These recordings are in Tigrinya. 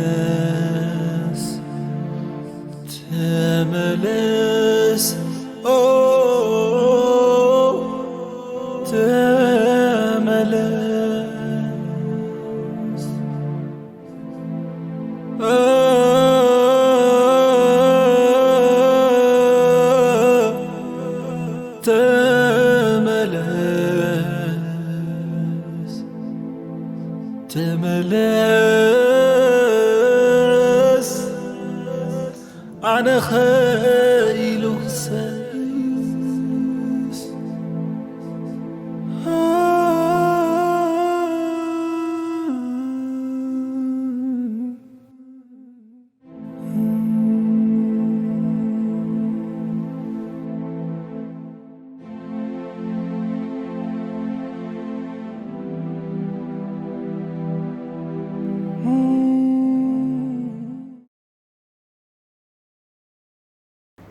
ተመለስ፣ ተመለስ፣ ኦ፣ ተመለስ። ተመለስ፣ ተመለስ፣ ኣነ ኸኢሉ ክሰስ።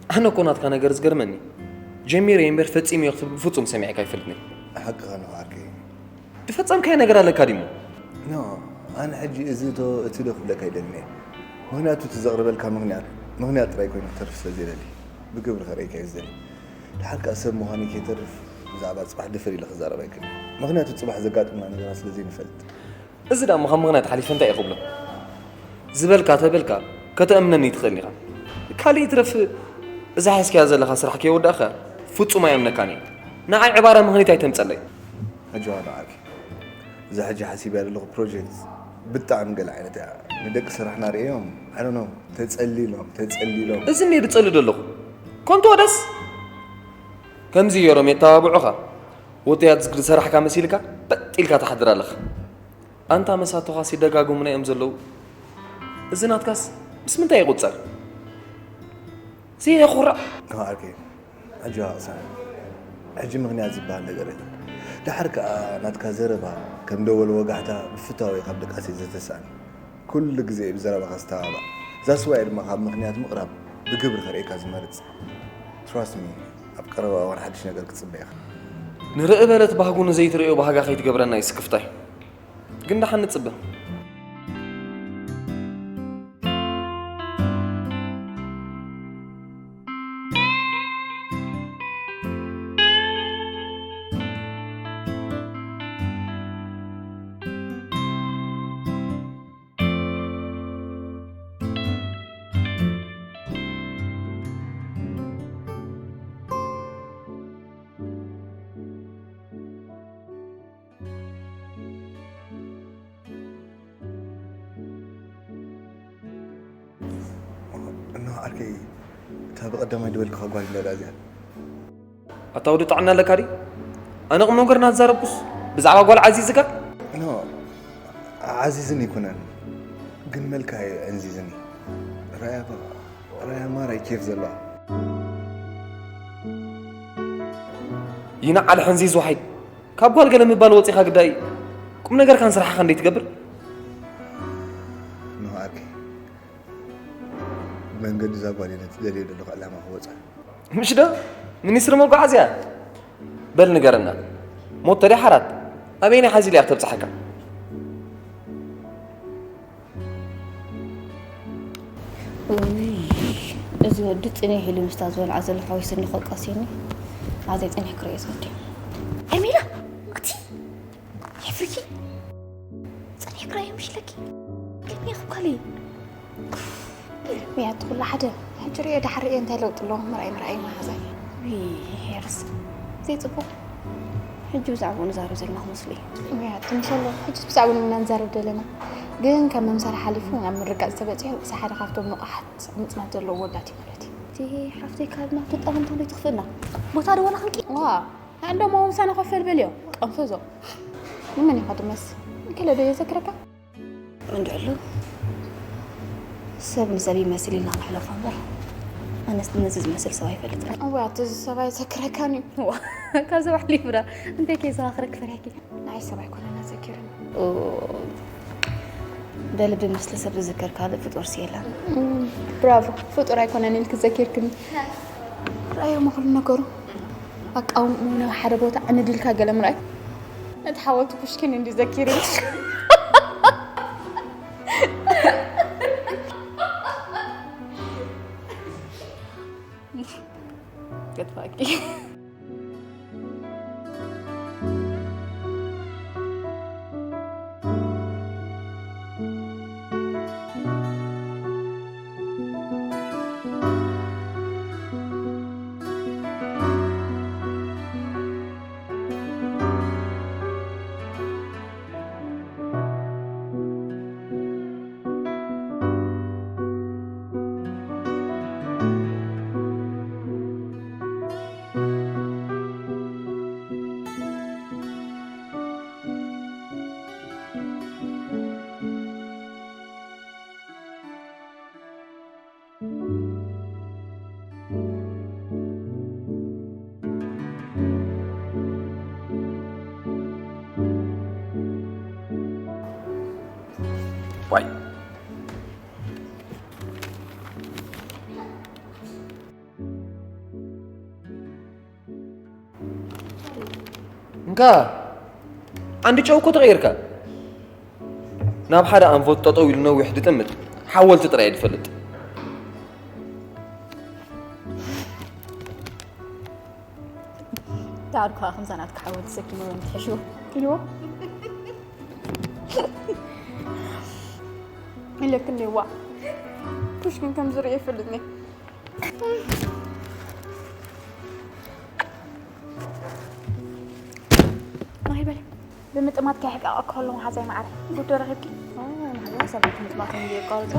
ኣነ እኮ ናትካ ነገር ዝገርመኒ፣ ጀሚረ እምበር ፈጺመዮ ክትብል ብፍጹም ሰሚዐካ ኣይፈልጥን እየ። ሓቅኻ ነው ዓርከይ። ዝፈጸምካዮ ነገር ኣለካ ድዩ? ኖ፣ ኣነ ሕጂ እዚ ዶ እቲ ዶ ክብለካ ኣይደልን እየ። ምኽንያቱ እቲ ዘቕርበልካ ምኽንያት፣ ምኽንያት ጥራይ ኮይኑ ክተርፍ ስለ ዘይደሊ፣ ብግብሪ ከርእየካ እየ ዝደሊ። ድሓር ከኣ ሰብ ምዃነይ ከይተርፍ ብዛዕባ ጽባሕ ድፍር ኢለ ክዛረብ ኣይክእልን። ምኽንያቱ ጽባሕ ዘጋጥሙና ነገራት ስለ ዘይንፈልጥ። እዚ ደኣ እሞ ካብ ምኽንያት ሓሊፈ እንታይ እየ ክብሎ? ዝበልካ ተበልካ ከተእምነኒ ትኽእል ኢኻ። ካልእ ይትረፍ እዛ ሒዝካያ ዘለኻ ስራሕ ከይወዳእካ ፍጹም ኣይእምነካን እየ። ንዓይ ዕባራ ምኽንያት ኣይተምጸለይ። ኣጆኻ ንዓኪ። እዛ ሕጂ ሓሲብያ ዘለኹ ፕሮጀክት ብጣዕሚ ገለ ዓይነት እያ። ንደቂ ስራሕና ርእዮም፣ I don't know፣ ተጸሊሎም፣ ተጸሊሎም። እዚ እንድየ ዝጸሊ ዘለኹ። ኮንቶ ደስ ከምዚ ገይሮም የተባብዑኻ። ወጥያት ዝሰራሕካ መሲልካ በጥ ኢልካ ትሓድር ኣለኻ። ኣንታ መሳቶኻስ ይደጋገሙና እዮም ዘለዉ። እዚ ናትካስ ምስ ምንታይ ይቑጸር? ዘየኹርዕ። ከማልከ፣ ሕጂ ኣቕሳን። ሕጂ ምኽንያት ዝበሃል ነገር የለን። ደሓር ከኣ ናትካ ዘረባ ከም ደወል ወጋሕታ ብፍታወይ ካብ ድቃሰይ ዘተስኣን። ኩሉ ግዜ ብዘረባኻ ዝተባባዕ። እዛ ስዋይ ድማ ካብ ምኽንያት ምቕራብ ብግብሪ ከርእየካ ዝመርጽ። Trust me፣ ኣብ ቀረባ እዋን ሓድሽ ነገር ክትጽበ ኢኻ። ንርኢ በለት ባህጉ ንዘይትርእዮ ባህጋ ከይትገብረና እዩ ስክፍታይ። ግን ደሓን ንጽበ። እኖ ዓርከይ፣ እታ ብቐዳማይ ዝበልኩኻ ጓል ነዳ እዚኣ። ኣታ ወዲ ጥዕና ኣለካ ድዩ? ኣነ ቁም ነገር እናተዛረብኩስ ብዛዕባ ጓል ዓዚዝካ? እኖ፣ ዓዚዝን ኣይኮነን፣ ግን መልካ እዩ ዕንዚዝኒ። ራያ በ-፣ ራያ ማራይ ኬፍ ዘለዋ። ይንዓል ሕንዚዝ ዋሒድ። ካብ ጓል ገለ ምባል ወጺኻ ግዳይ ቁም ነገርካን ስራሕኻን ደይ ትገብር? እኖ ዓርከይ፣ ብመንገዲ እዛ ጓል እየ ነቲ ደልዮ ዘለኹ ዕላማ ክወጻ። ምሽ ዶ? ሚኒስትሪ መጓዓዝያ? በል ንገረና። ሞቶ ድያ ሓራት? ኣበየናይ ሓዚል እያ ክተብጽሓካ? ውይ፣ እዚ ወዲ ጽኒሕ ኢሉ ምስታ ዝበልዓ ዘሎ ሓዊሱ እንዲኾ ቀሲኒ። ኣዘይ ጸኒሕ ክርእዮ ዝወዲ። ኤሚላ፣ ኣቲ፣ ኤፍሪኪ፣ ጸኒሕ ክርእዮ ምሽለኪ። ግን እየ ክኳሊ። ሚያት ኩሉ ሓደ። ሕጂ ርእየ ድሓር ርእየ እንታይ ለውጢ ኣለዎ? ምርኣይ ምርኣይ መሃዛይ። ውይ፣ ሄርስ፣ ዘይጽቡቕ። ሕጂ ብዛዕባኡ ንዛረብ ዘለና ክመስሉ እዩ። ሚያት፣ ትንሽ ኣሎ። ሕጂ ብዛዕባኡ ኢና ንዛረብ ዘለና። ግን ካብ ምምሳል ሓሊፉ ናብ ምርጋጽ ተበጺሑ፣ እዚ ሓደ ካብቶም ንቑሓት ምጽናት ዘለዎ ወዳት እዩ ማለት እዩ። እቲ ሓፍተይ ካብ ናቱ ጠቐምታ ዶ ትኽፍእና? ቦታ ዶ ዋላ ክንቂ-? ዋ፣ ንዓንዶ ማውሳና ከፈል በልዮ። ቀንፈዞ። ንመን ኢኻ ድመስ? ገለ ዶ የዘክረካ? እንድዕሉ ሰብ ንሰብ ይመስል ኢልና ንሕለፎ እምበር፣ ኣነስ ነዚ ዝመስል ሰብ ኣይፈልጥን። እዋ፣ እቲ እዚ ሰብ ኣይዘክረካን እዩ። ዋ፣ ካብዚ ባሕሊፍ ዳ እንታይ ከይዘኻኽረኪ ፈሪሕኪ? ንዓይ ሰብ ኣይኮነን ኣዘኪሩኒ። ኦ፣ በልቢ ምስሊ ሰብ ዝዝከር ካልእ ፍጡርሲ የለን። እም፣ ብራቮ። ፍጡር ኣይኮነን ኢልኪ ዘኪርክኒ። ርኣዮሞ ኩሉ ነገሩ። ኣቃውምኡ ናብ ሓደ ቦታ ዕንድ ኢልካ ገለ ምርኣይ። ነቲ ሓወልቲ ፑሽኪን እንዲ ዘኪሩኒ። ዋይ። እንካ ዓንዲ ጨው እኮ ተቐይርካ። ናብ ሓደ ኣንፈት ጠጠው ኢሉ ነዊሕ ዝጥምት ሓወልቲ ጥራይ እየ ዝፈልጥ። ዳርኳ ከምዛ ናትካ ሓወልቲ ሰኪመ ወይም ትሕሽዎ ኢልዎ ኢለክኒ ዋ ኩሽ ግን ከም ዝርኢ ይፈልጥኒ። ማይ በል ብምጥማት ከይሕቀቐ ከሎ መሓዛይ ማዕረ ጉዶ ረኺብኪ። ማሕዘና ሰባት ምጥማቶም እየ የቋርጾ።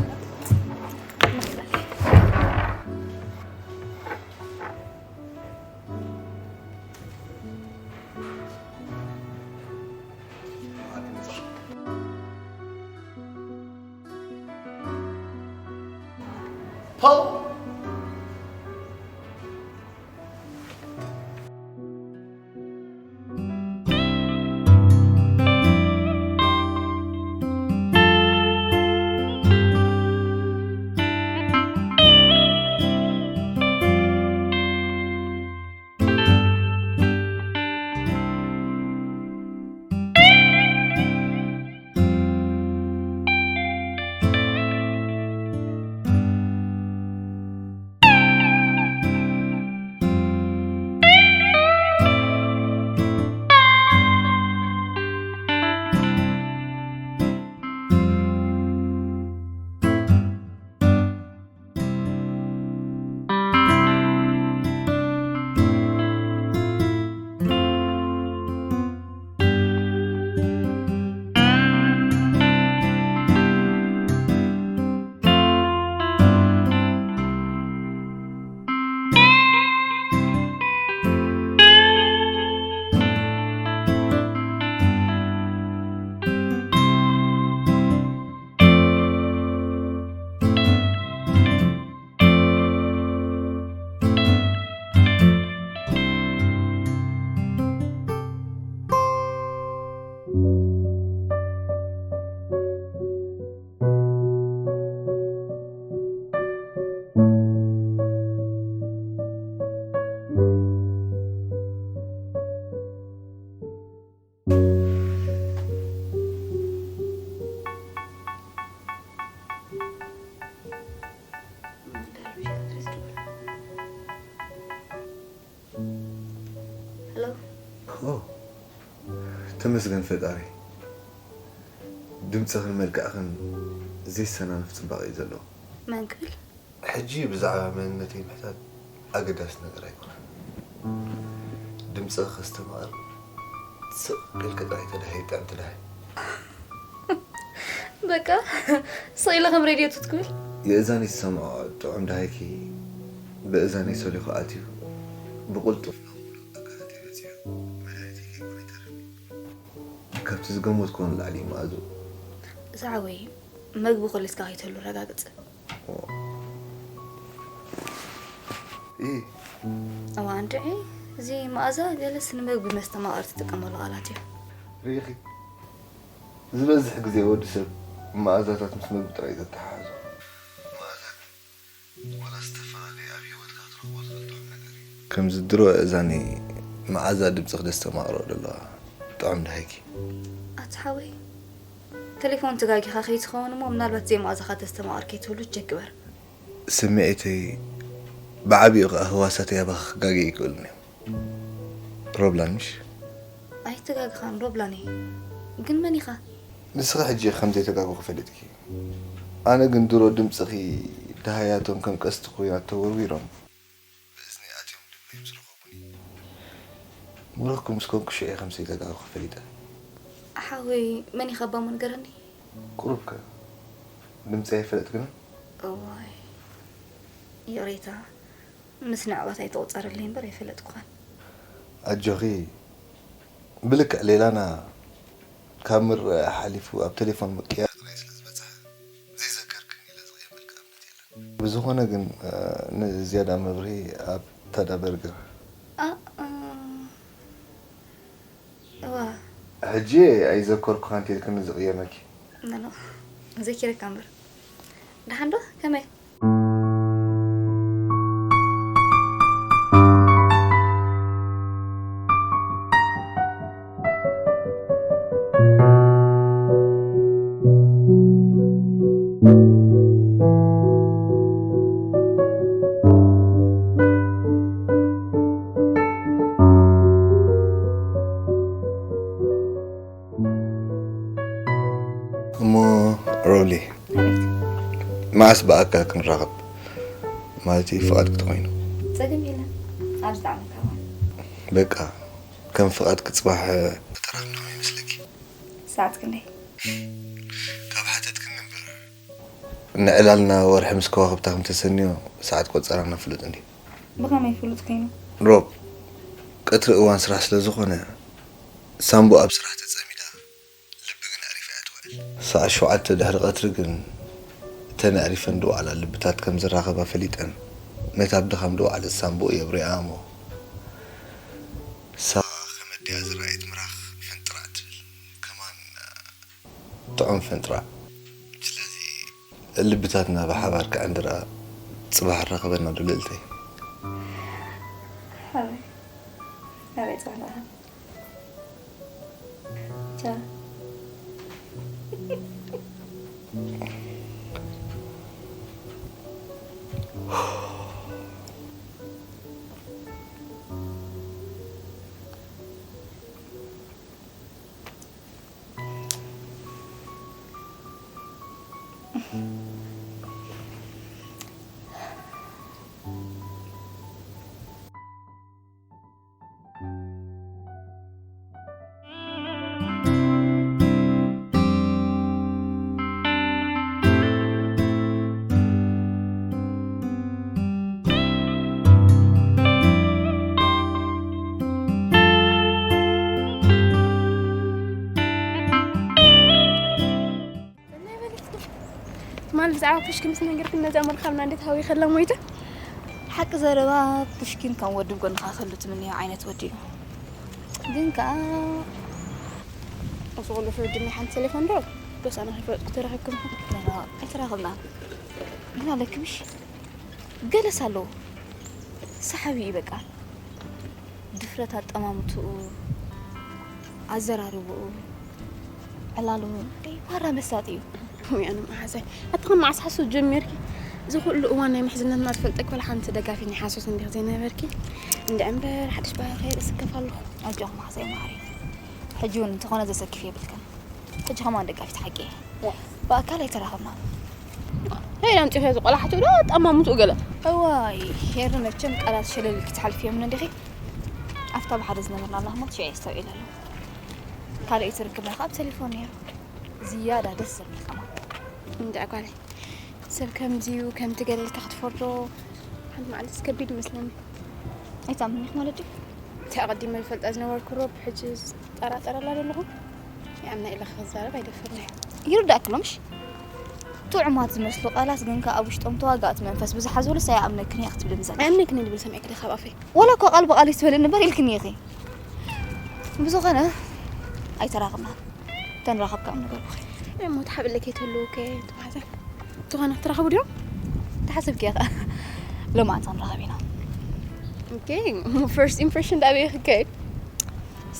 ፓው ተመስገን ፈጣሪ። ድምፅኽን መልክዕኽን ዘይሰናነፍ ፅባቐ እዩ ዘለዎ። መን ክብል? ሕጂ ብዛዕባ መንነተይ ምሕታት ኣገዳሲ ነገር ኣይኮነን። ድምፅኺ ከስተማቕር ስቕ ኢልኪ ጥራይ ተደሃይ ጥዕምቲ ደሃይ። በቃ ስቕ ኢለ ከም ሬድዮ ቱት ክብል። የእዛነይ ዝሰምዖ ጥዑም ደሃይኪ ብእዛነይ ሰሊኹ ኣትዩ ብቕልጡፍ ናብ ሙሉእ ኣካላተይ በፂሑ መድሃኒተይ ከይኮነ ይተርፍ። ካብቲ ዝገመትክዎ ንላዕሊ እዩ መኣዝኡ። ዝዓበዩ መግቢ ኮሊስካ ከይትህሉ ረጋግጽ። እይ እዋ እንድዒ፣ እዚ መኣዛ ገለስ ንመግቢ መስተማቐሪ ትጥቀመሉ ቃላት እዩ። ርኢኺ፣ ዝበዝሕ ግዜ ወዲ ሰብ መኣዛታት ምስ መግቢ ጥራይ እዩ ዘተሓሕዞ። መኣዛ ግን ዋላ ዝተፈላለየ ኣብ ህይወትካ ክትረኽቦ ትኽእል ጥዑም ነገር እዩ። ከምዚ ድሮ እዛኒ መኣዛ ድምፅኺ ደስተማቕሮ ዘለዋ ጥዑም ደሃይኪ። ኣቲ ሓወይ፣ ተሌፎን ተጋጊኻ ከይትኸውን እሞ ምናልባት ዘይ መኣዛኻ ተስተማቕር ከይትህሉ ቸክ ግበር። ስምዒተይ ብዓቢኡ ከኣ ህዋሳት ያባኻ ክጋገ ይኽእሉን እዮም። ሮብላን ምሽ? ኣይተጋግኻን ሮብላን እየ። ግን መን ኢኻ? ንስኺ ሕጂ ከም ዘይተጋግኹ ፈሊጥኪ። ኣነ ግን ድሮ ድምፅኺ ደሃያቶም ከም ቀስቲ ኮይና ተወርዊሮም ብእዝኒ ኣትዮም ልበይ ምስ ረኸቡኒ። ምሩኽኩም ምስ ኮንኩ ሽዑ ከም ዘይተጋግኹ ፈሊጠ። ሓወይ መን ኢኻ እባ እሞ ንገረኒ። ቁሩብከ ድምፂ ኣይፈለጥክን? እዋይ ይቕሬታ፣ ምስ ንዕቐት ኣይተቑጸረለይ እምበር ኣይፈለጥኩኻን። ኣጆኺ ብልክዕ ሌላና ካብ ምርኣያ ሓሊፉ ኣብ ቴሌፎን ምቅያር ጥራይ ስለ ዝበጽሐ ዘይዘከርክን ኢለ ዝቕየመልካ እምነት የለን። ብዝኾነ ግን ንዝያዳ መብርሂ ኣብ ታዳ በርገር ኣ- እ፣ እዋ ሕጂ ኣይዘከርኩኻን እንተልክኒ ዝቕየመኪ። ኖ ኖ፣ ዘኪረካ እምበር። ደሓን ዶ? ከመይ? እሞ ሮሊ፣ መዓስ ብኣካል ክንራኸብ? ማለት እዩ ፍቓድኪ ተኾይኑ። ጸገም የለን። ኣብ ዝጠዓመካ እዋን። በቃ ከም ፍቓድኪ ጽባሕ ተራኽብና ይመስለኪ? ሰዓት ክንደይ? ካብ ሓተትክኒ እምበር ንዕላልና ወርሒ ምስ ከዋኽብታ ከም ተሰንዮ ሰዓት ቆጸራና ፍሉጥ እንድዩ። ብኸመይ ፍሉጥ ኮይኑ? ሮብ፣ ቀትሪ እዋን ስራሕ ስለ ዝኾነ ሳምቦ ኣብ ስራሕ ተጸሚዳ ልቢ ግን ኣዕሪፋ እያ ትውዕል። ሰዓት ሸውዓተ ድሕሪ ቀትሪ ግን እተን ኣዕሪፈን ዝወዓላ ልብታት ከም ዝራኸባ ፈሊጠን ነታ ብድኻም ዝወዓለት ሳምቦ የብርያኣ እሞ ንሳ ከም ኣዲኣ ዝረኣየት ምራኽ ፍንጥራዕ ትብል። ከማን ጥዑም ፍንጥራዕ። ስለዚ ልብታትና ብሓባር ክዕንድራ ጽባሕ ራኸበና ዶ ልእልተይ። ሓበይ ሓበይ ጻዕዳ ቻ ትማል ብዛዕባ ፑሽኪን ምስ ነገርክን ነዛ መርኻብና እንዴት ሃዊ ከላ ሞይተ? ሓቂ ዘረባ ፑሽኪን ከም ወዲ ጎንኻ ክህሉ ትምንዮ ዓይነት ወዲ እዩ። ግን ከኣ እዚ ኩሉ ፍርድና ሓንቲ ቴሌፎን ዶ? በሳና ከይፈለጥኩ ተራኺብኩም ኢኹም። ኣይተራኸብና ግን ኣለኪ ምሽ ገለስ ኣለዎ። ሰሓቢ እዩ በቃ። ድፍረት ኣጠማምትኡ፣ ኣዘራርብኡ፣ ዕላሉ ማራ መሳጢ እዩ። ወይ ኣነ መሓዛይ ኣቲ ከም መዓስ ሓሶት ጀሚርኪ? እዚ ኩሉ እዋን ናይ ምሕዝነትና ትፈልጠኪ ወላ ሓንቲ ደጋፊ ናይ ሓሶት እንዲኺ ዘይነበርኪ። እንድዒ እምበር ሓድሽ ባህሪ ከይርእስከፍ ኣለኹ። ኣጆኺ መሓዛይ ማሪ፣ ሕጂ እውን እንተኾነ ዘሰክፍ የብልክን። ሕጂ ከማን ደጋፊት ሓቂ እየ። ብኣካል ኣይተራኸብና። ሄይ ኣምፂ ኸዚ ቆላሕቱ ዶ ኣጣማምትኡ ገለ እዋይ ሄሪ መቸም ቃላት ሸለል ክትሓልፊ እዮም እንዲኺ። ኣብታ ብሓደ ዝነበርና ኣላኽሞት ሽዑ የስተውዒለሉ። ካልኦይ ትርክብ ርክብ ኣብ ቴሌፎን ነይሩ። ዝያዳ ደስ ዘብል ከማን። እንድዒ ጓለይ ሰብ ከምዚዩ ከምቲ ገለ ኢልካ ክትፈርዶ ሓንቲ መዓልትስ ከቢድ ይመስለኒ። ኣይታምንክ ማለት ድዩ? እቲ ኣቐዲመ ዝፈልጣ ዝነበርኩ ሮብ ሕጂ ጠራጠረላ ዘለኹ። ይኣምና ኢለ ክዛረብ ኣይደፍርን እየ። ይርዳእኪ ኣሎ ምሽ? ጥዑማት ዝመስሉ ቃላት ግን ከኣ ኣብ ውሽጦም ተዋጋእቲ መንፈስ ብዝሓዘሉስ ኣይኣምነክን እየ ክትብሊ ምዘላ። ኣይኣምነክን እየ ዝብል ሰሚዕኪ ዶ ካብ ኣፈይ? ወላ እኳ ቃል ብቓል እዩ ትበልኒ እምበር ኢልክኒ ኢኺ። ብዝኾነ ኣይተራኸብናን። ተንራኸብ ከም ነገርኩኺ። እሞ ትሓብለይ ከይተልውከ ትባሕተ ዝኾነ ክትራኸቡ ድዮም? ተሓሰብኪ እያ ኸኣ። ሎማዓንቲ ክንራኸብ ኢና። ኦኬ፣ እሞ ፈርስት ኢምፕሬሽን ዳበይ ክካየድ?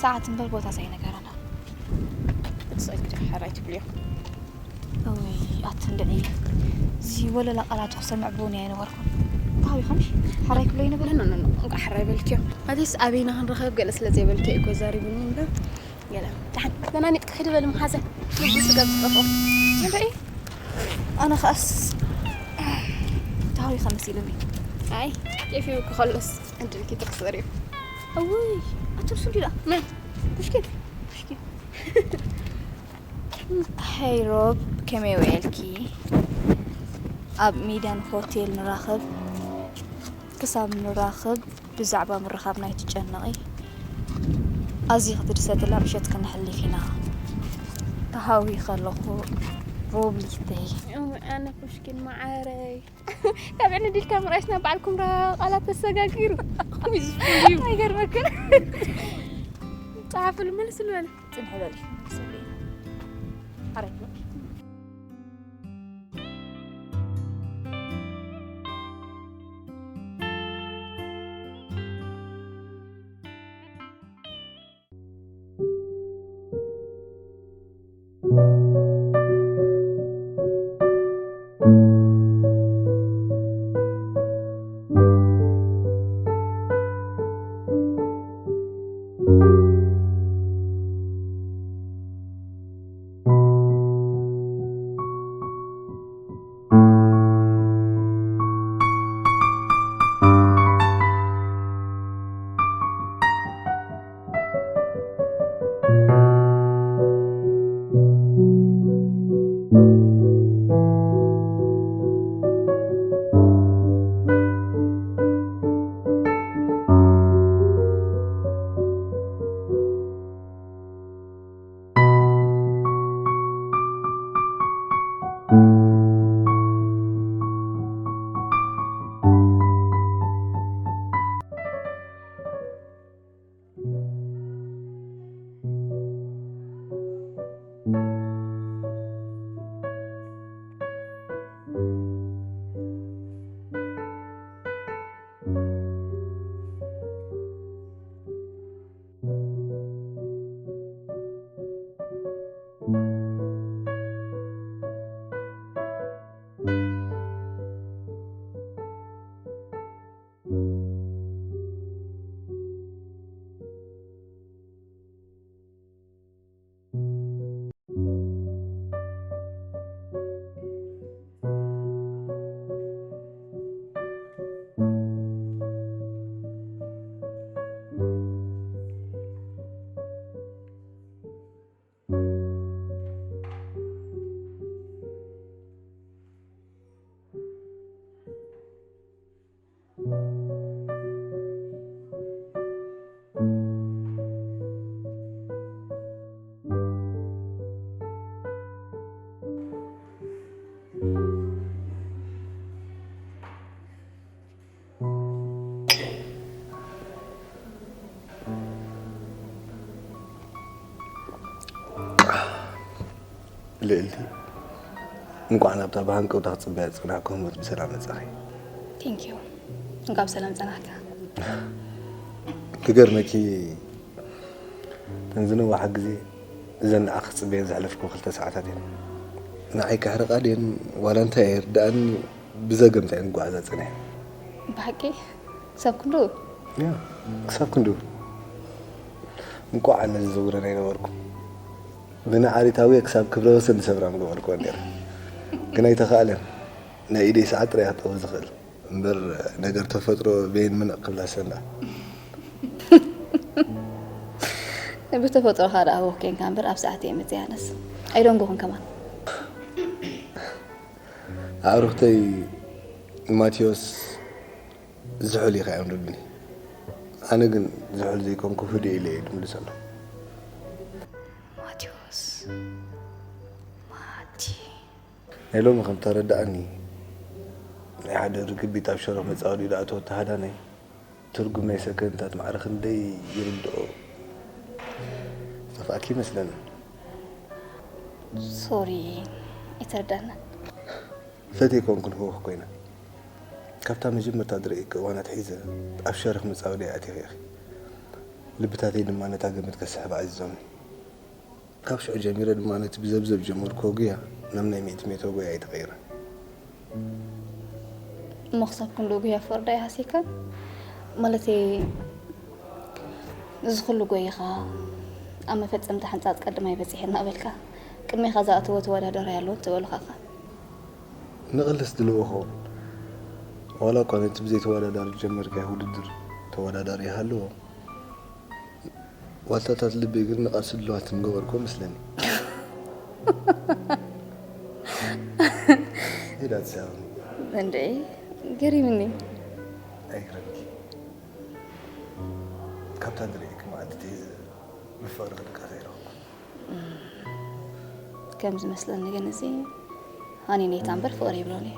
ሰዓት እምበር ቦታ ሳይነገረና። ክትስእልኪ ዶ ሓራይ ትብልዮ? ውይ ኣትንድዒ፣ እዚ ወለላ ቃላቱ ክሰምዕ ብውን እየ ነበርኩ። እንታይ ኢኹም? ሓራይ ክብሎ ይነበረ? ኖ ኖ ኖ፣ እንኳዕ ሓራይ በልክዮ። ማለትስ ኣበይና ክንረኸብ ገለ ስለ ዘይበልክዮ እኮ ዛሪቡኒ እምበር። ገለ ደሓን ተናኒጥኪ ክዲ በሊ መሓዘ። ልቡ ስጋ ዝጠፍኦ። እንታይ? ኣነ ከኣስ ታዊ ከመስ ኢሉኒ። ኣይ ኬፍ ይብክ ከሎስ ዕድልኪ ትኽሰር እዩ። እውይ ኣቶም ስንዲ ዳ መን? ብሽኪት ብሽኪት። ሄይ ሮብ፣ ከመይ ውዒልኪ? ኣብ ሚድያን ሆቴል ንራኸብ። ክሳብ ንራኸብ ብዛዕባ ምርኻብና ኣይትጨነቒ። ኣዚኺ ትድሰትላ ምሸት ከነሕልፍ ኢና። ተሃዊኸ ኣለኹ ሮብሊተይ። ኣነ ኩሽኪን መዓረይ። ካብ ዕንድልካ ምርኣይስ ናብ በዓልኩም ራ ቃላት ተሰጋጊሩ። ኣይገርመክን? ጸሓፍሉ መልስሉ በለ። ጽንሒ በሊ። ሓረክ ልእልቲ እንኳዕ ናብታ ብሃንቀውታ ክፅበያ ዝፀናሕኩ ህሞት ብሰላም መፃኺ። ቴንኪዩ። እንኳ ብሰላም ጸናሕካ። ክገርመኪ እተን ዝነውሓ ግዜ እዘን ንዓኺ ክፅበየን ዘሕለፍኩ ክልተ ሰዓታት እየን። ንዓይ ከሕርቓ ድየን ዋላ እንታይ ኣይርድኣኒ ብዘገምታ እየን ክጓዓዛ ፀኒሐን። ብሓቂ ክሳብ ክንድኡ? ያ ክሳብ ክንድኡ። እንቋዕ ነዚ ዝውረን ኣይነበርኩ። ብንዓሪት ኣውየ ክሳብ ክብረ ወሰን ዝሰብራ ምገበርክወ ነይረ። ግን ኣይተኻእለን። ናይ ኢደይ ሰዓት ጥራይ ክጠዊ ዝኽእል እምበር ነገር ተፈጥሮ በይን ምንቕ ክብላ ሰንዳ። ብተፈጥሮኻ ደኣ ህውኽ ኬንካ እምበር ኣብ ሰዓት እየ መፅእ ኣነስ ኣይደንጎኹን ከማን። ኣዕሩኽተይ ማቴዎስ ዝሑል ኢኻ እዮም ዝብሉኒ። ኣነ ግን ዝሑል ዘይኮንኩ ህዱእ ኢለ እየ ዝምልሰሎም። ማቴዎስ ማቲ ናይ ሎሚ ከም ተረዳእኒ ናይ ሓደ ርግቢት ኣብ ሸረኽ መጻወዲ ዝኣተወ ተሃዳናይ ትርጉም ናይ ሰከንድታት ማዕረ ክንደይ ይርድኦ ዝጠፍኣኪ ይመስለኒ። ሶሪ ኣይተረዳና። ፈትየ ኮንኩን ህውኽ ኮይነ። ካብታ መጀመርታ ዝርእየኪ እዋን ኣትሒዘ ኣብ ሸረኽ መጻወዲ ኣቲኺ ኢኺ። ልብታተይ ድማ ነታ ገመድ ከስሕባ ኣዚዞምኒ። ካብ ሽዑ ጀሚረ ድማ ነቲ ብዘብዘብ ጀመርክዎ ጉያ ናብ ናይ ሚእቲ ሚእቲ ጉያ እዩ ተቐይረ። እሞ ክሳብ ክንድኡ ጉያ ፍቕሪ ዶ ኣይሃስየካን? ማለተይ፣ እዚ ኩሉ ጎይኻ ኣብ መፈጸምታ ሕንጻጽ ቀዳማይ በጺሐ እናበልካ፣ ቅድሜኻ ዝኣተወ ተወዳዳራይ ኣሎ እንተበሉኻኻ? ንቕልስ ድልዎ ኸውን። ዋላ እኳ ነቲ ብዘይ ተወዳዳሪ ዝጀመርካዮ ውድድር ተወዳዳሪ ይሃልዎ፣ ዋልታታት ልበይ ግን ንቓልሲ ድልዋት ምገበርክዎ መስለኒ። ኢዳ ትስዕብኒ። እንዴ፣ ገሪምኒ። ኣይግረምኪ። ካብታ ዝርእየኪ መዓልቲ ተይዘ ብፍቕሪ ክድቃስ ኣይረኸብኩን። ከም ዝመስለኒ ግን እዚ ሃኒኔታ እምበር ፍቕሪ ይብሎን እዩ።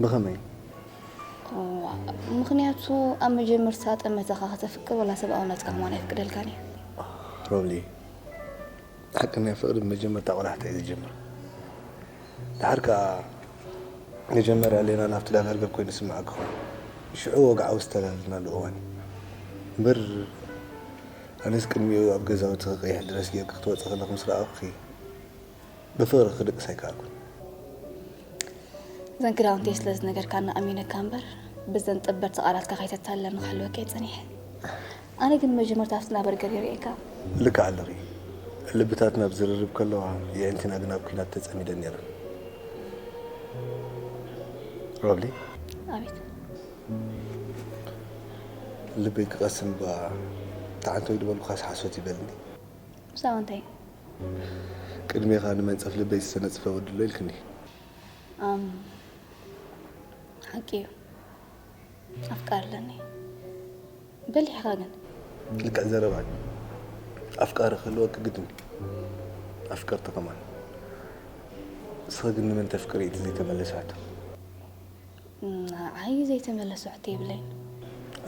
ብኸመይ? እዋ፣ ምኽንያቱ ኣብ መጀመርታ ጠመተኻ ከተፍቅር ወላ ሰብኣውነትካ ከማን ኣይፍቅደልካን እዩ። ሮብሊ፣ ሓቀኛ ፍቕሪ ብመጀመርታ ቆላሕታ እዩ ዝጀምር። ድሓር ከኣ መጀመርያ ሌና ናብቲ ዳርዳር ገብ ኮይኑ ዝስምዓካ ኾይኑ፣ ሽዑ ወግዓዊ ዝተላለናሉ እዋን እዩ። እምበር ኣነስ ቅድሚኡ ኣብ ገዛውቲ ክቐይሕ ድረስ ጌርኪ ክትወጺ ከለኹ ምስ ረኣኹኺ ብፍቕሪ ክድቅስ ኣይከኣልኩን። እዘን ክዳውንተይ ስለ ዝነገርካኒ ኣሚነካ እምበር ብዘን ጠበርቲ ቃላትካ ከይተታልለኒ ክሕልወካ እየ ጸኒሐ። ኣነ ግን መጀመርታ ኣብቲ ናበርገር ይርእየካ። ልክዕ ኣለኺ። ልብታት ናብ ዝርርብ ከለዋ የዕንትና ግን ኣብ ኲናት ተጸሚደን ነይረን። ሮብሊ፣ ኣቤት። ልበይ ክቐስን ባ ተዓንተወይ ድበልኩኻስ ሓሶት ይበልኒ። ብዛዕባ እንታይ? ቅድሜኻ ንመንጸፍ ልበይ ዝተነጽፈ ወዲ ኣሎ ኢልክኒ። ኣም ሓቂ እዩ። ኣፍቃሪ ኣለኒ። በሊሕኻ ግን። ልክዕ ዘረባ እዩ። ኣፍቃሪ ክህልወኪ ግድን እዩ። ኣፍቀርቲ ከማን። ንስኺ ግን ንመን ተፍቅሪ እቲ ዘይተመለሰ ሕቶ? ንዓይ ዘይተመለሰ ሕቶ የብለይን።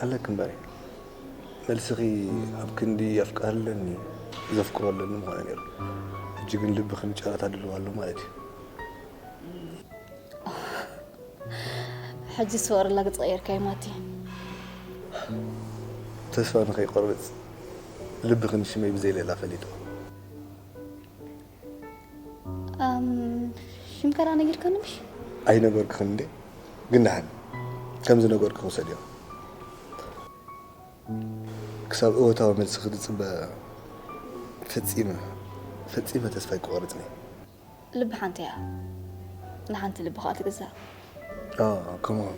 ኣለኪ እምበሪ። መልስኺ ኣብ ክንዲ ኣፍቃሪ ኣለኒ ዘፍቅሮ ኣለኒ ምኾነ ነይሩ። ሕጂ ግን ልብኺ ንጨረታ ድልዎ ኣሎ ማለት እዩ። ሕጂ ዝፈቕረላ ገጽ ቀይርካዮ ማቲ። ተስፋ ንኸይቆርጽ ልብኺ ንሽመይ ብዘይሌላ ፈሊጡ። ኣም ሽምካ ደኣ ነጊርካኒ ምሽ? ኣይነገርክኽን እንዴ? ግን ደሓን ከም ዝነገርኩ ክውሰድዮ። ክሳብ እወታዊ መልስኺ ዝጽበ ፈጺመ ፈጺመ ተስፋ ኣይክቆርጽን እየ። ልቢ ሓንቲ እያ። ንሓንቲ ልቢ ከኣ ትግዛእ። ከምኡ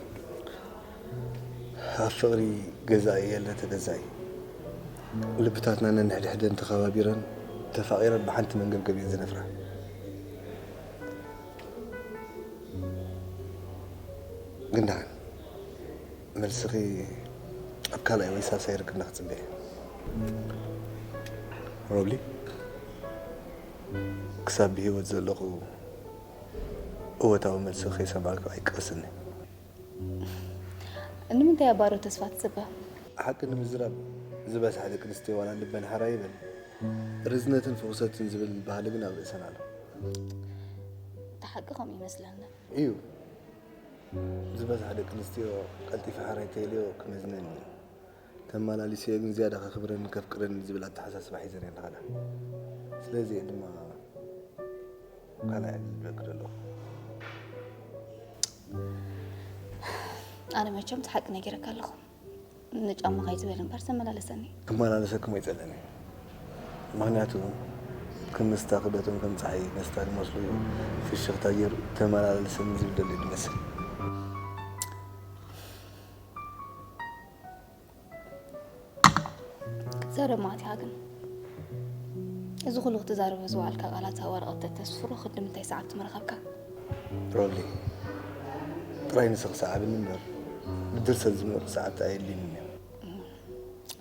ኣብ ፍቕሪ ገዛኢ የለ ተገዛኢ። ልብታትና ነንሕድሕደን ተኸባቢረን ተፋቒረን ብሓንቲ መንገብገብ እየን ዝነፍራ። ግን ደሓን መልስኺ ኣብ ካልኣይ ወይ ሳልሳይ ርክብና ክጽበ እየ። ሮብሊ፣ ክሳብ ብህይወት ዘለኹ እወታዊ መልሲ ከይሰማዕኩ ኣይቅርስኒ። ንምንታይ ኣብ ባዶ ተስፋ ትጽበ? ሓቂ ንምዝራብ ዝበዝሓ ደቂ ኣንስትዮ ዋላ ልበን ሓራ ይበል፣ ርዝነትን ፍኹሰትን ዝብል ባህሊ ግን ኣብ ርእሰን ኣሎ። እቲ ሓቂ ከምኡ ይመስለኒ። እዩ። ዝበዝሓ ደቂ ኣንስትዮ ቀልጢፈ ሓራይ ተይልዮ ክመዝነን እዩ። ተመላሊስዮ ግን ዝያዳ ከኽብረንን ከፍቅረንን ዝብል ኣተሓሳስባ ሒዘን እየን ዝኸዳ። ስለዚ እየ ድማ ካልኣይ ዕድል ዝብለኪ ዘለኹ። ኣነ መቸም እቲ ሓቂ ነጊረካ ኣለኹ። ንጫማኻ እዩ ዝበል እምበር ተመላለሰኒ። ክመላለሰክሞ ይጸለኒ። ምኽንያቱ ክምስታ ክደቶም ከም ጸሓይ መስታ ዝመስሉ ፍሽኽታ ገይሩ ተመላለሰኒ ዝብል ዘሎ እዩ ዝመስል። ክትዛረብ ማእቲኻ ግን እዚ ኩሉ ክትዛረቦ ዝወዓልካ ቃላት ኣብ ወረቐት ተተስፍሮ ክንዲ ምንታይ ሰዓብቲ ምረኸብካ? ሮሊ፣ ጥራይ ንስኺ ሰዓብኒ እምበር ብድርሰት ዝመርሑ ሰዓብቲ ኣየድልዩንን እዮም።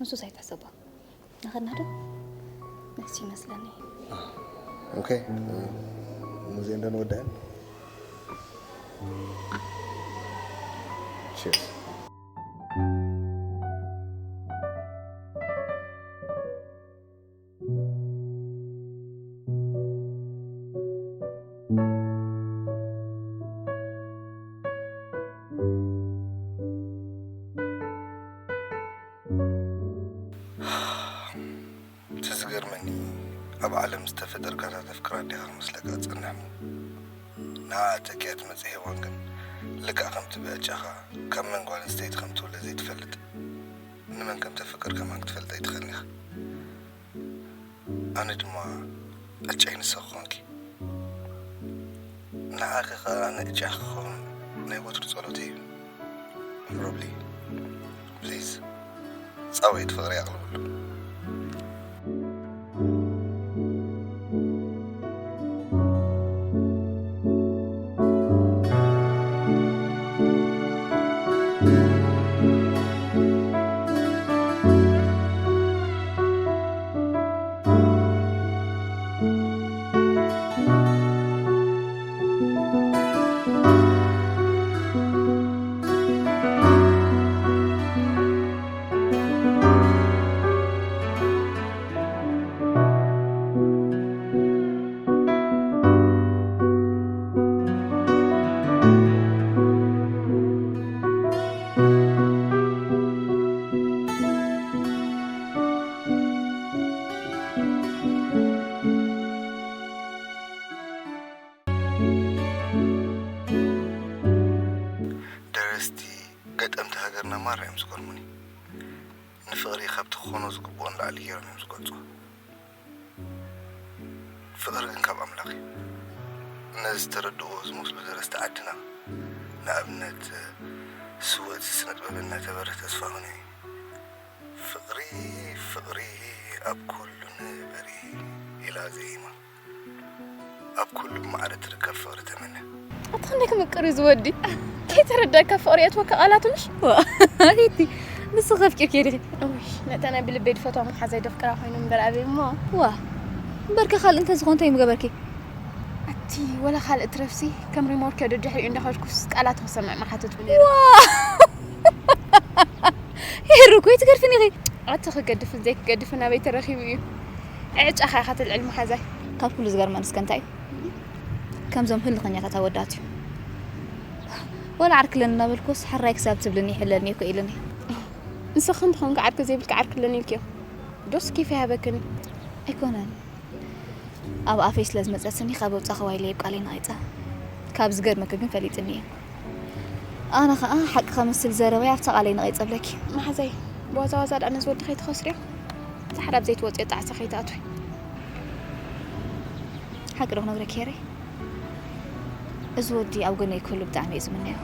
ንሱስ ኣይትሕሰቦ። ንኸድና ዶ? ንሱ ይመስለኒ። ኦኬ፣ ሙዚየም ዶ ንወድአን? ቺርስ። እቲ ዝገርመኒ ኣብ ዓለም ዝተፈጠርካታ ተፍቅራ እንዲኻ ክመስለካ ዝጸንሕ እሞ፣ ንዓ ተኪኣ ትመጽእ ሄዋን ግን ልክዕ ከምቲ ብዕጫኻ ካብ መን ጓል ኣንስተይቲ ከም ትውለድ ዘይትፈልጥ፣ ንመን ከም ተፍቅር ከማን ክትፈልጥ ኣይትኽእልን ኢኻ። ኣነ ድማ ዕጫይ ንሳ ክኾንኪ፣ ንዓኺ ኸኣ ኣነ ዕጫኺ ክኸውን ናይ ወትሩ ጸሎተይ እዩ። ሮብሊ፣ ፕሊዝ፣ ጻውዒት ፍቕሪ ኣቕልብሉ። ደረስቲ፣ ገጠምቲ ሃገርና ማራ እዮም ዝገርሙኒ። ንፍቕሪ ካብቲ ክኾኖ ዝግብኦ ንላዕሊ ገይሮም እዮም ዝገልጹ። ፍቕሪ ግን ካብ ኣምላኽ እዩ። ነዚ ዝተረድእዎ ዝመስሉ ደረስቲ ዓድና፣ ንኣብነት፣ ስውእቲ ስነ ጥበበኛ ተበርህ ተስፋሁን እዩ። ፍቕሪ፣ ፍቕሪ ኣብ ኩሉ ንበሪ ኢላ ዜማ። ኣብ ኩሉ ማዕረ ትርከብ ፍቕሪ ተመነ። ኣታ ክንደይ ክምቅር እዩ ዝወዲ። ከይተረዳእካ ፍቕሪ የትወካ ቃላቱ ምሽ? ዋ፣ ኣቲ ንሱ ከፍቂርኪ ዲኺ? እውይ፣ ነታ ናይ ብልበይ ድፈትዋ መሓዛይ ደፍቅራ ኮይኑ እምበር ኣበይ እሞ። ዋ፣ እምበርከ ካልእ እንተዝኾን እንታይ ምገበርኪ? ኣቲ ወላ ካልእ ትረፍሲ፣ ከም ሪሞርክ ዶ ድሕሪኡ እንዳኸድኩስ ቃላት ክሰምዕ መሓተትኩ ነይረ። ዋ! ሄሩ እኮ ኣይትገድፍን ኢኺ። ኣቲ ክገድፍን ዘይክገድፍን ኣበይ ተረኺቡ እዩ? ዕጫኻ ኢኻ ተልዕል መሓዛይ። ካብ ኩሉ ዝገርመኒ እስከ እንታይ እዩ? ከምዞም ህልኸኛታት ኣወዳት እዩ። ወላ ዓርክለን እናበልኩስ ሕራይ ክሳብ ትብልኒ ይሕለልኒ እኮ ኢልኒ። ንስኺ እንተኾንኪ ዓርኪ ዘይብልኪ ዓርክለን ኢልክዮ። ዶስ ኬፍ ይሃበክን? ኣይኮነን። ኣብ ኣፈይ ስለ ዝመጸትኒ ካብ ኣውጻኸዋ ኢለ እየ ቃለይ ነቒጸ። ካብ ዝገርመኪ ግን ፈሊጥኒ እየ። ኣነ ኸኣ ሓቂ ከምስል ዘረባይ ኣብታ ቃለይ ነቒጸ ብለኪ። መሓዛይ፣ ብዋዛ ዋዛ ደኣ ነዚ ወዲ ከይትኸስርዮ። እቲ ሓደ ኣብ ዘይትወጽዮ ጣዕሳ ከይትኣትዊ። ሓቂ ዶ ክነግረኪ ሄረይ? እዚ ወዲ ኣብ ጎነይ ክህሉ ብጣዕሚ እየ ዝምነዮ።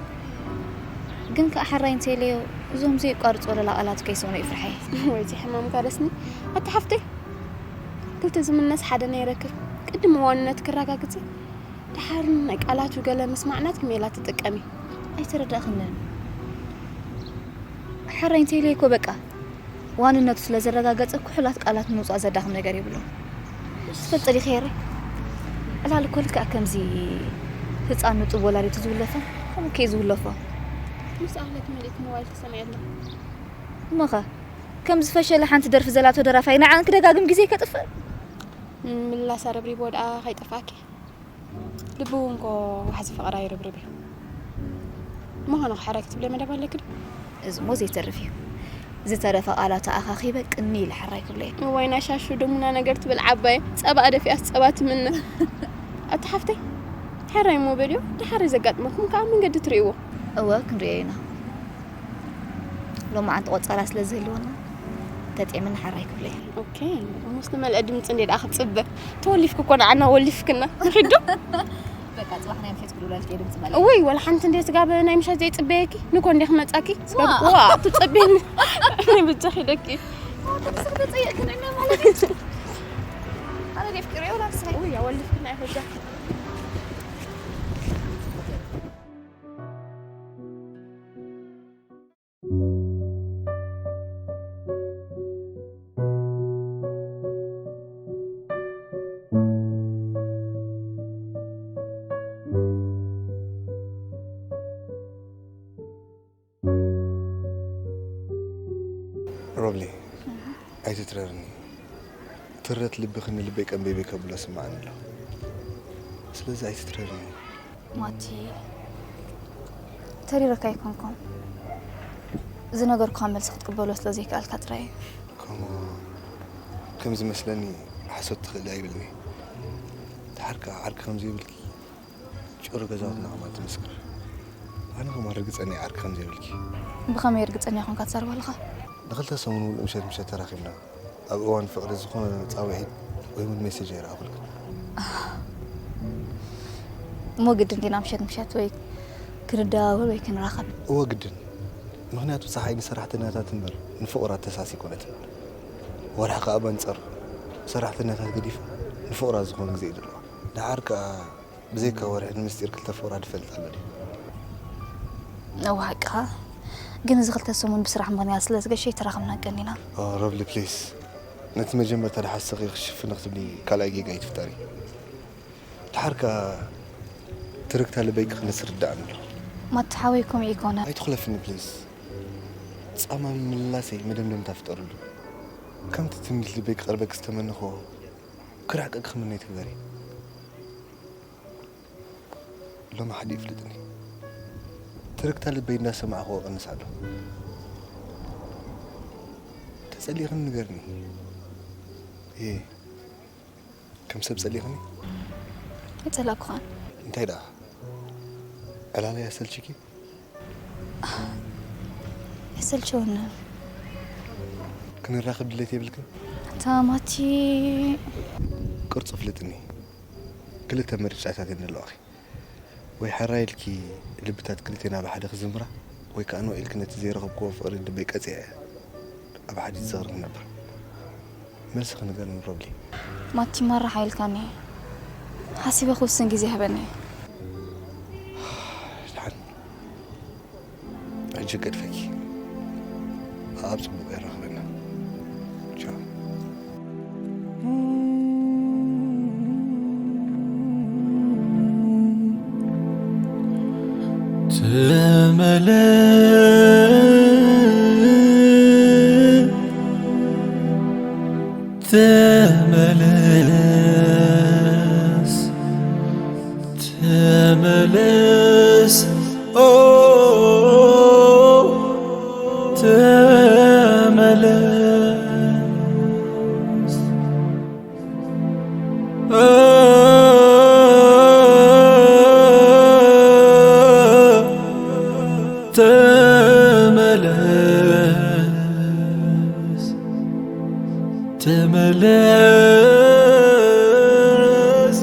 ግን ከኣ ሕራይ እንተኢለዮ እዞም ዘየቋርጽ ወለላ ቃላት ከይስምዑ ይፍርሐ እየ። ወይ እዚ ሕማም ጋደስኒ። ኣታ ሓፍተይ፣ ክልተ ዝምነስ ሓደ ነይረክብ። ቅድሚ ዋንነት ክረጋግጽ፣ ድሓር ናይ ቃላቱ ገለ ምስማዕ ናትኪ ሜላ ትጥቀሚ። ኣይተረዳእኽንን። ሕራይ እንተኢለዮ እኮ በቃ። ዋንነቱ ስለ ዘረጋገጸ፣ ክሑላት ቃላት ንምውጻእ ዘዳኽም ነገር የብሉን። ትፈልጢ ዲኺ ሄሪ? ዕላል እኮ ልክዕ ከምዚ ህጻን ንጡብ ወላዲቱ ዝውለፈ፣ ከምኡ ከይ ዝውለፎ። ምስ ኣኽለኪ መሊእኪ ሞባይል ክሰምዒ ኣለኹ። እሞኸ፣ ከም ዝፈሸለ ሓንቲ ደርፊ ዘላቶ ደራፋይ ንዓን ክደጋግም ግዜ ከጥፍእ? ምምላሳ ረብሪብዎ ደኣ ከይጠፍኣኪ። ልቢ እውን ኮ ዋሕዚ ፍቕሪ ኣይርብርብ እዩ። ምዃኑ ክሓራይ ክትብለይ መደብ ኣለኪ ዶ? እዚ እሞ ዘይተርፍ እዩ። ዝተረፈ ቃላት ኣኻኺበ ቅኒ ኢለ ሕራይ ክብሎ እየ። እዋይ ናይ ሻሹ ደሙና ነገር ትብል ዓባይ፣ ጸባኣ ደፊኣስ ጸባ ትምነ። ኣቲ ሓፍተይ፣ ሕራይ እሞ በልዮ፣ ደሓር ዘጋጥመኩም ከዓ መንገዲ ትርእይዎ። እወ፣ ክንርእዮ ኢና። ሎማዓንቲ ቆጸራ ስለ ዝህልወና፣ ተጥዒምና ሓራይ ክብሎ እየ። ኦኬ፣ እሞ ዝተመልአ ድምጺ እንዴ ደኣ ክትጽበ? ተወሊፍኪ እኮ ንዓና ወሊፍክና። ንኺድ ዶ? በቃ፣ ጽባሕ ናይ ምሸት ክድውለልኪ እየ ድምጺ መለስ። እወይ፣ ወላ ሓንቲ እንዴ ስጋብ ናይ ምሸት ዘይጽበየኪ? ንኮ እንዴ ክመጻኪ? ስጋብ ዋ! ዋ፣ ትጸበየኒ። እኔ ብቻ ኺደኪ። ዋ፣ ተምስል ገጸይ ክንዕና ማለት እዩ። ኣነ ዴፍ ቅሬው ላክስናይ። እወይ፣ ኣወሊፍክና ይፈጃ። ሮብሊ፣ ኣይትትረርኒ። ትረት ልብኺ ንልበይ ቀንበይበይ ከብሎ ስምዓኒ ኣሎ። ስለዚ ኣይትትረርኒ። ማቲ፣ ተሪረካ ኣይኮንኩን። ዝነገርኩኻ መልሲ ክትቅበሎ ስለ ዘይከኣልካ ጥራይ እዩ። ከምኡ፣ ከም ዝመስለኒ ሓሶት ትኽእሊ ኣይብልኒ። ድሓር ከኣ ዓርኪ ከም ዘይብልኪ ጭሩ ገዛውትና ከማን ትምስክር። ኣነ ከማን ርግጸኛ እየ ዓርኪ ከም ዘይብልኪ። ብኸመይ ርግጸኛ ኮንካ ትዛረብ ኣለኻ? ንኽልተ ሰሙን ሙሉእ ምሸት ምሸት ተራኺብና። ኣብ እዋን ፍቕሪ ዝኾነ ጻውዒት ወይ እውን ሜሴጅ ኣይረኣኹልክን። እሞ ግድን ዲና ምሸት ምሸት ወይ ክንደዋወል ወይ ክንራኸብ? እወ ግድን። ምኽንያቱ ጸሓይ ንሰራሕተኛታት እምበር ንፍቑራት ተሳስ ኣይኮነትን። ወርሒ ከኣ በንጸር ሰራሕተኛታት ገዲፋ ንፍቑራት ዝኾነ ግዜ እዩ ዘለዋ። ደሓር ከኣ ብዘይካ ወርሒ ንምስጢር ክልተ ፍቑራት ይፈልጥ ኣሎ ድዩ? እወ ሓቅኻ። ግን እዚ ክልተ ሰሙን ብስራሕ ምኽንያት ስለ ዝገሸ ኣይተራኸብናን ቀኒና። ኦ፣ ረብሊ ፕሊስ። ነቲ መጀመርታ ደሓሰኺ ክሽፍን ክትብሊ ካልኣይ ጌጋ ኣይትፍጠሪ። ደሓር ከኣ ትርግታ ልበይ ክኽነስ ርድኣኒ ኣሎ። ማቲ ሓወይ ከምኡ ኣይኮነ። ኣይትኹለፍኒ ፕሊስ። ጻማ ምምላሰይ መደምደምታ ፍጠርሉ። ከምቲ ትምኒት ልበይ ክቐርበኪ ዝተመነኽዎ ክርሕቀኪ ክምነ ኣይትግበሪ። ሎሚ ሓደ ይፍልጥኒ። ትርግታ ልበይ እንዳሰማዕኽዎ እቕንስ ኣለኹ። ተጸሊእኽኒ ንገርኒ። እየ ከም ሰብ ጸሊእኽኒ? ኣይጸላእኩኻን። እንታይ ደኣ? ዕላለ ያሰልችኪ? ኣይሰልቸውንን። ክንራኸብ ድሌት የብልክን? ታማቲ ቅርጹ ፍልጥኒ። ክልተ ምርጫታት እየን ዘለዋኺ። ወይ ሕራይ ኢልኪ ልብታት ክልቴና ብሓደ ክዝምራ፣ ወይ ከኣ ንውዕ ኢልኪ ነቲ ዘይረኸብክዎ ፍቕሪ ልበይ ቀጺዐ ኣብ ሓዲት ዝኽሪ ክነብር። መልስኺ ንገርኒ ሮብሊ። ማቲ ማራ ሓይልካኒ። ሓሲበ ክውስን ግዜ ህበኒ። ደሓን። ሕጂ ገድፈኪ ኣብ ጽቡቕ የራኽበና። ቻው። ተመለስ ተመለስ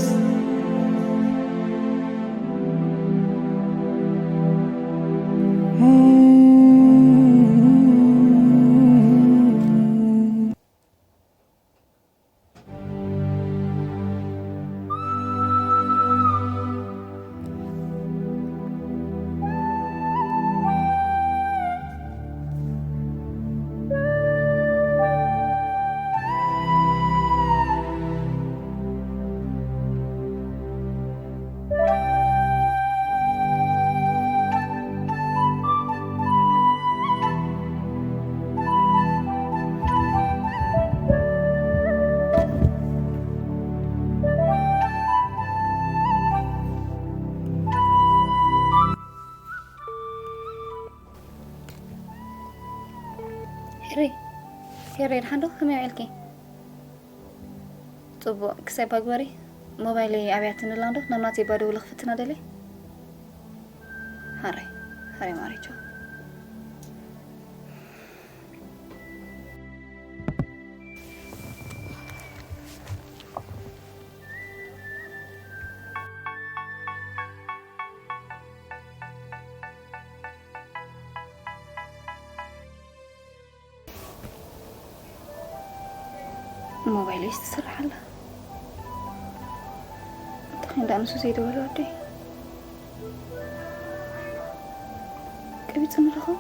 ሄሪ ሄሪ ድሓን ዶ ከመይ ውዒልኪ? ጽቡቕ ክሳይ ባግበሪ ሞባይለይ ኣብያትኒ ኣላ እንዶ ናብ ናተይ ባደውሊ ክፍትና ደልየ። ሃረይ ሃረይ ማሪቾ። ሞባይለይስ ትሰርሕ ኣላ። እንታይ እንዳ ንሱ ዘይደወለ ወደይ ቀቢጽ ንረኸቡ።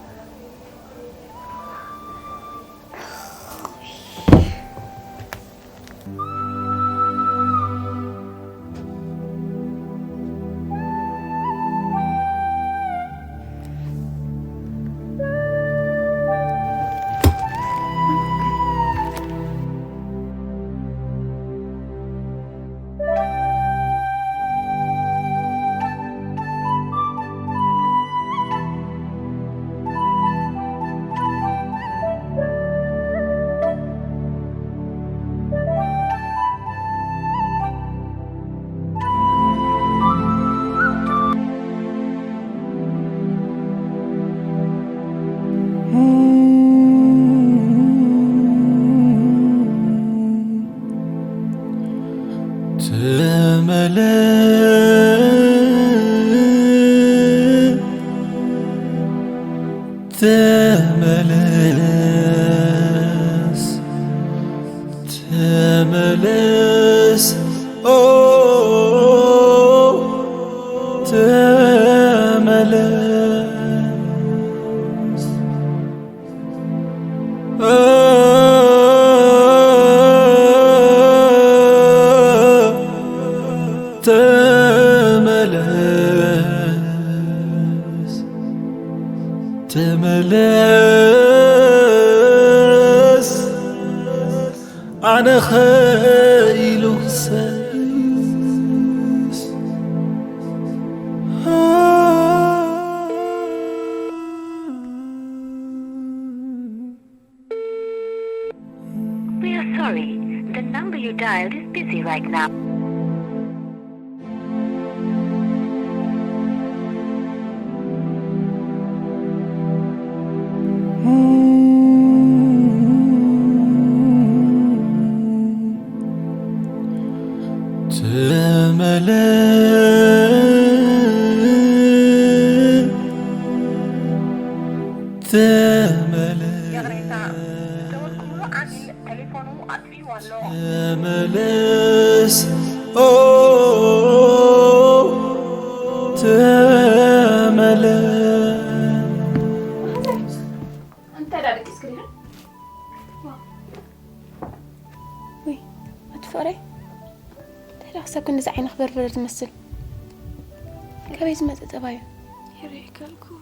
ተመለስ፣ ተመለስ፣ ተመለስ፣ ኦ፣ ተመለስ። ተመለስ፣ ተመለስ፣ ኣነ ኸኢሉ ክሰስ። We are sorry. The number you dialed is busy right now. ተመለስ፣ ተመለስ፣ ይቕሬታ፣ ዝደወልኩምሉ ዓሚል ቴሌፎኑ ኣጥፊእዎ ኣሎ። ተመለስ፣ ኦ፣ ተመለስ። እንታይ ደኣ ደቂስክልና? ውይ፣ ኣቲ ፍቕረይ፣ እንታይ ደኣ ክሳብ ክንድዚ ዓይንኺ በርበረ ዝመስል? ካበይ ዝመጸ ጠባይ እዩ? ሄሪ፣ ኣይከኣልኩን።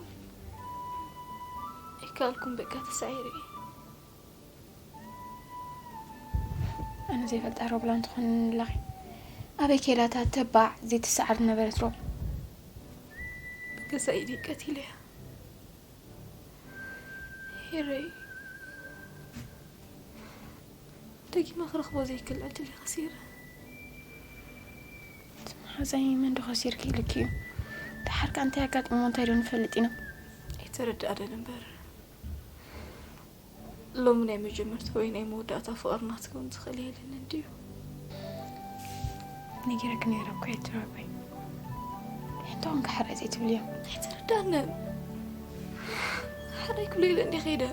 ኣይከኣልኩን፣ በቃ ተሳዒረ እየ። ኣነ ዘይፈልጣ ሮብላን ትኾንኒ ኣለኺ። ኣበይ ከይዳ እታ ተባዕ ዘይትሰዓር ዝነበረት ሮብ? ብገዛእ ኢደይ ቀቲለያ። ሄረይ፣ ደጊመ ክረኽቦ ዘይክእል ዕድል እየ ከሲረ። እቲ መሓዛይ መን ዶ ከሲርኪ ኢሉኪ እዩ? ደሓር ከኣ እንታይ ኣጋጢምዎ እንታይ ዶ ንፈልጥ ኢና? ኣይተረድኣንን እምበር፣ ሎሚ ናይ መጀመርታ ወይ ናይ መወዳእታ ፍቕሪ ናትኪ እውን ዝኽእል የለን እንድዩ። ነጊረኪ ነይረ እኮ ኣይትረብይ። ሕቶ እውን ክሕረይ ዘይትብልዮ። ኣይተረዳእንን። ሕራይ ክብሎ ኢለ እንድየ ከይደ።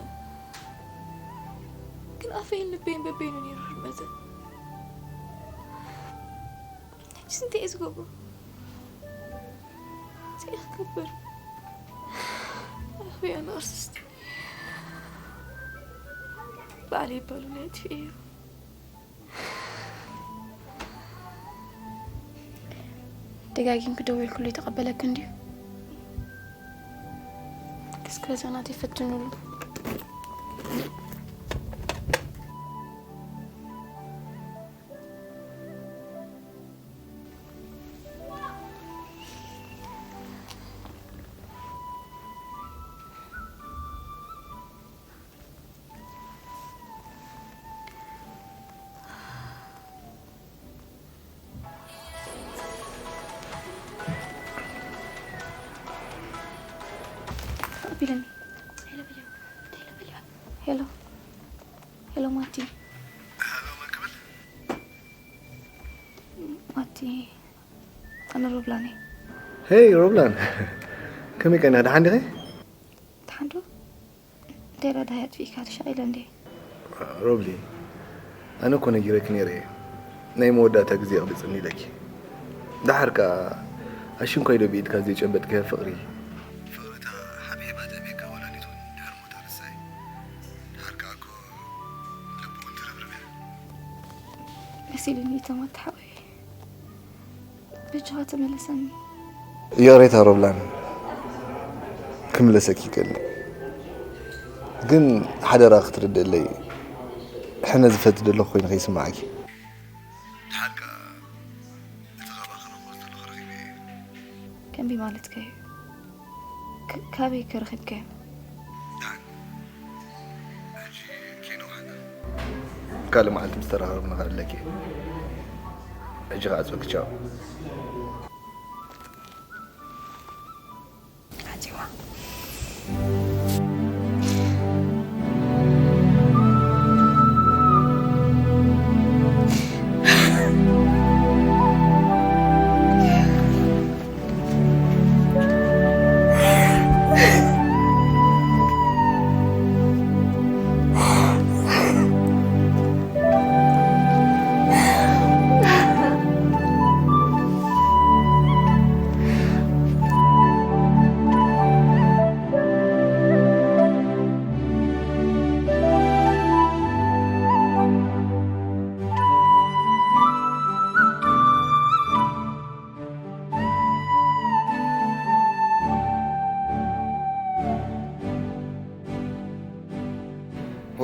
ግን ኣፈይን ልበይን በበይኑ ነይሩ ህርመተ። ሕጂስ እንታይ እየ ዝገብሮ? እንታይ እየ ክገብር? ኣኽቢያ ንቕርስስቲ ባዕለይ ባሉለይ ኣጥፊኤዮ። ደጋጊምኪ ደዊልክሉ ይተቐበለኪ እንድዩ። ክስክለ ዘናት ይፈትኑሉ። ኣቢለኒ። ሄሎ በልዮ። ሄሎ በልዮ። ሄሎ። ሄሎ ማቲ። ሄሎ መክብል። ማቲ። ኣነ ሮብላን እየ። ሄይ ሮብላን። ከመይ ቀኒኻ? ደሓን ዲኺ? ደሓን ዶ? እንታይ ደኣ ደሃይ ኣጥፊእካ ተሻቒለ እንድየ። ሮብሊ፣ ኣነ እኮ ነጊረኪ ነይረ እየ። ናይ መወዳእታ ግዜ የቕብጽኒ ኢለኪ። ደሓር ከኣ ኣሽንኳይ ዶ ብኢድካ ዘይጨበጥካዮ ፍቕሪ? ፍቕሪ እታ ሓብሒባ ተብየካ ወላዲት እውን ድሕሪ ሞታ ርሳይ። ደሓር ከኣ እኮ ልቡ እውን ትርብርብ እያ። መሲሉኒ እዩ ተማታ ሓወይ። በጃኻ ተመለሰኒ። ይቕሬታ ሮብላን፣ ክምለሰኪ ይክእል፣ ግን ሓደራ ክትርድእለይ፣ ሕነ ዝፈቲ ዘለኹ ኮይኑ ከይስምዓኪ። ድሓር ከኣ እቲ ካባኺ ረኽቦ ዘለኹ ረኺበ እየ። ከመይ ማለትካ እዩ? ክ-፣ ካበይ ከ ረኺብካዮ? ደሓን። ሕጂ ከይነውሓና፣ ካልእ መዓልቲ ምስ ተራኸብና ክርእየኪ እየ። ሕጂ ክዓጽወኪ፣ ቻው። ዓጺዋ።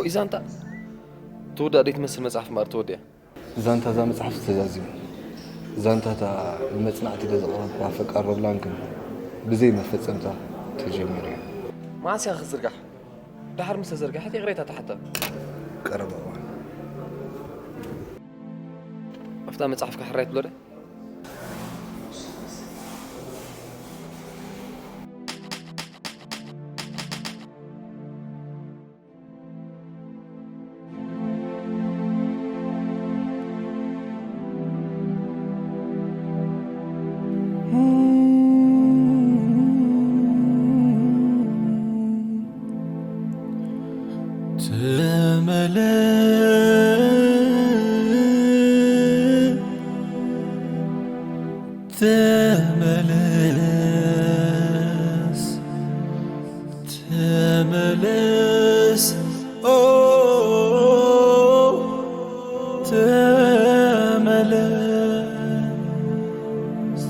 ዛንታ ትውዳእ ደይትመስል መጽሓፍ እምበኣር ተወዲኣ። ዛንታ እዛ መጽሓፍ ዝተዛዝሙ። ዛንታታ ብመጽናዕቲ ኢለ ዘቕረብኳ ፈቃር ረብላን ግን ብዘይ መፈጸምታ ተጀሚሩ እዩ። መዓስ እያ ክዝርጋሕ? ድሓር ምስ ተዘርግሐት ይቕሬታ ትሓተሉ። ቀረባ እዋን። ኣብታ መጽሓፍካ ሕራይ ትብሎ ዶ? ተመለስ፣ ተመለስ፣ ተመለስ፣ ኦ ተመለስ።